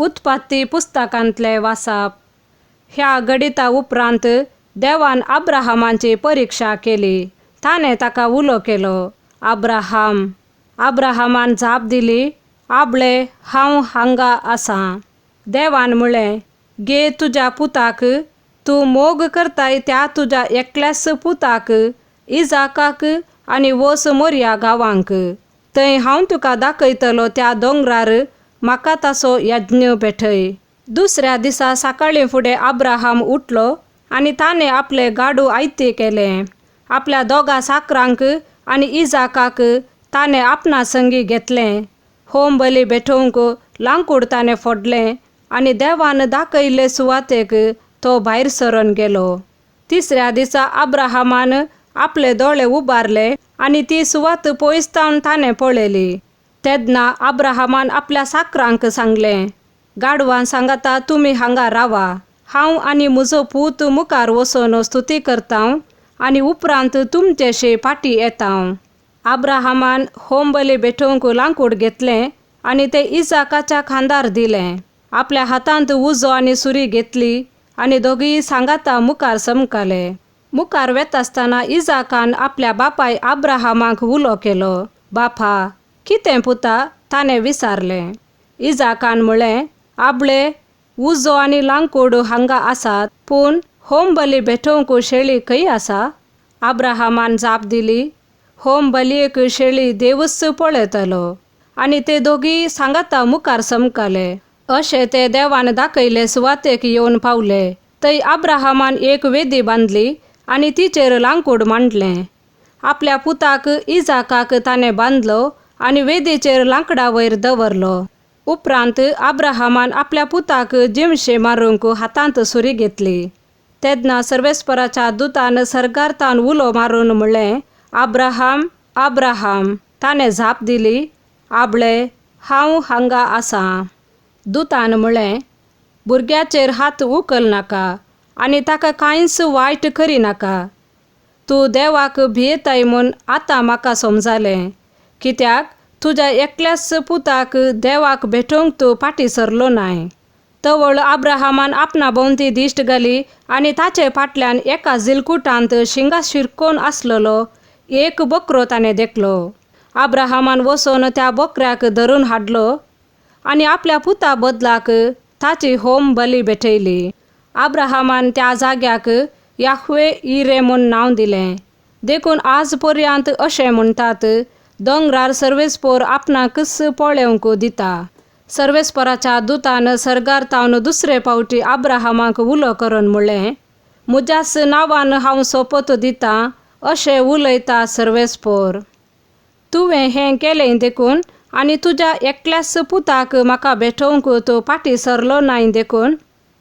उत्पत्ती पुस्तकांतलें वाचप. ह्या घडिता उपरांत देवान अब्राहमाची परिक्षा केली. ताणें ताका उलो केलो, अब्राहम. अब्राहमान जाप दिली, आबळे, हांव हांगा आसां. देवान म्हळें, घे तुज्या पुताक, तूं मोग करताय त्या तुज्या एकल्याच पुताक, इजाकाक, आनी वच मोरया गांवांक. थंय हांव तुका दाखयतलो त्या दोंगरार म्हाका ताचो यज्ञ भेटय. दुसऱ्या दिसा सकाळीं फुडें अब्राहम उठलो आनी ताणें आपलें गाडू आयतें केलें. आपल्या दोगां चाकरांक आनी इजाकाक ताणें आपणा संगी घेतलें. होम बली भेटोवंक लांकूड ताणें फोडलें आनी देवान दाखयल्ले सुवातेक तो भायर सरून गेलो. तिसऱ्या दिसा अब्राहमान आपले दोळे उबारले आनी ती सुवात पयस तावन ताणें पळयली. तेन्ना अब्राहमान आपल्या चाकरांक सांगलें, गाडवां सांगाता तुमी हांगा रावा, हांव आनी म्हजो पूत मुखार वचून स्तुती करता आनी उपरांत तुमचेशी फाटीं येता. अब्राहमान होम बली भेटोवंक लांकूड घेतलें आनी तें इजाकाच्या खांदार दिलें. आपल्या हातांत उजो आनी सुरी घेतली आनी दोगीय सांगाता मुखार समकाले. मुखार वेता आसतना इजाकान आपल्या बापाय अब्राहमाक उलो केलो, बापा. कितें पुता? ताणें विचारलें. इजाकान म्हळें, आबळे, उजो आनी लांकूड हांगा आसात, पूण होम बली भेटोवंक शेळी खंय आसा? अब्राहमान जाप दिली, होम बलयेक शेळी देवूच पळयतलो. आनी ते दोगीय सांगाता मुखार समकाले. अशें ते देवान दाखयले सुवातेक येवन पावले. थंय अब्राहमान एक वेदी बांदली आनी तिचेर लांकूड मांडलें. आपल्या पुताक इजाकाक ताणें बांदलो आनी वेदीचेर लांकडा वयर दवरलो. उपरांत अब्राहमान आपल्या पुताक जिमशे मारूंक हातांत सुरी घेतली. तेन्ना सर्वेस्पराच्या दुतान सर्गारतान उलो मारून म्हणलें, अब्राहम, अब्राहम. ताणें जाप दिली, आबळे, हांव हांगा आसां. दुतान म्हळें, भुरग्याचेर हात उखल नाका आनी ताका कांयच वायट करिनाका. तूं देवाक भियेताय म्हूण आतां म्हाका समजालें, कित्याक तुज्या एकल्याच पुताक देवाक भेटोवंक तूं फाटीं सरलो नाय. तवळ अब्राहमान आपणा भोंवती दिश्ट घाली आनी ताचे फाटल्यान एका जिलकुटांत शिंगा शिरकोन आसलेलो एक बकरो ताणें देखलो. अब्राहमान वचून त्या बकऱ्याक धरून हाडलो आनी आपल्या पुता बदलाक ताची होम बली भेटयली. अब्राहमान त्या जाग्याक याह्वे इरे म्हूण नांव दिलें. देखून आज पर्यंत अशें म्हणटात, दोंगरार सर्वेस्पोर आपणाकच पळोवंक दिता. सर्वेस्पराच्या दुतान सर्गार तावन दुसरे फावटी अब्राहमाक उलो करून म्हणलें, म्हज्याच नांवान हांव सोपत दितां, अशें उलयता सर्वेस्पोर. तुवें हें केलें देखून आनी तुज्या एकल्याच पुताक म्हाका भेटोवंक तूं फाटीं सरलो नाय देखून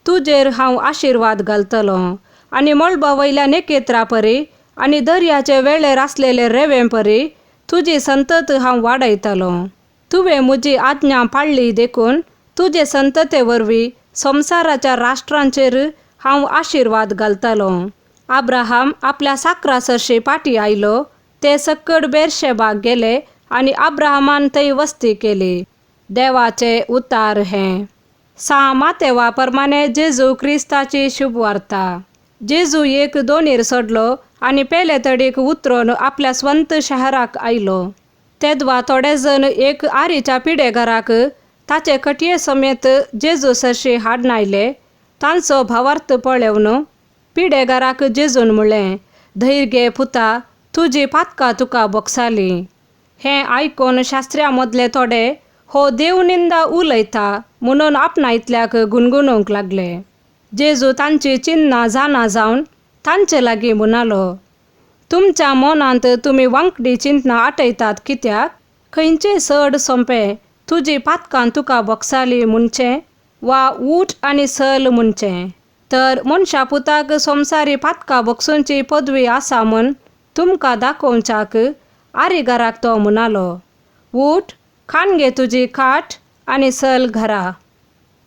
तुजेर हांव आशिर्वाद घालतलो आनी मळबा वयल्या नखेत्रां परी आनी दर्याचे वेळेर आसलेले रेंवे परी तुजी संतत हांव वाडयतलो. तुवें म्हजी आज्ञा पाळ्ळी देखून तुजे संतते वरवीं संवसाराच्या राष्ट्रांचेर हांव आशिर्वाद घालतलो. अब्राहम आपल्या साकरा सरशी फाटीं आयलो. ते सक्कड बेरशेबाक गेले आनी अब्राहमान थंय वस्ती केली. देवाचें उतार हें. सां मातेवा परमाने जेजू क्रिस्ताची शुभवार्ता. जेजू एक दोणीर चडलो आनी पेले तडीक उतरून आपल्या स्वंत शहराक आयलो. तेदवा थोडे जण एक आरीच्या पिडेघराक ताचे खटये समेत जेजू सरशी हाडून आयले. तांचो भावार्थ पळोवन पिडेघराक जेजून म्हणलें, धैर्य घे पुता, तुजी पातकां तुका भोगसाली. हें आयकून शास्त्र्या मदले थोडे, हो देवनिंदा उलयता म्हणून आपणा इतल्याक गुणगुणूंक लागले. जेजू तांची चिन्नां जाणा जावन तांचे लागीं म्हणालो, तुमच्या मनांत तुमी वांकडी चिंतनां आटयतात कित्याक? खंयचें चड सोंपें, तुजी पातकां तुका भोगसाली म्हणचें वा ऊठ आनी चल म्हणचें? तर मनशा पुताक संवसारी पातकां भोगसूंची पदवी आसा म्हूण तुमकां दाखोवच्याक आरीघराक तो म्हणालो, ऊठ, खाण घे तुजी खाट आनी चल घरा.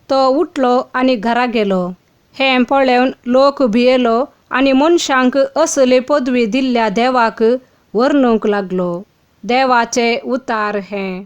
तो उठलो आनी घरा गेलो. हें पळोवन लोक भियेलो आनी मनशांक असली पदवी दिल्ल्या देवाक वर्णूंक लागलो. देवाचें उतार हें.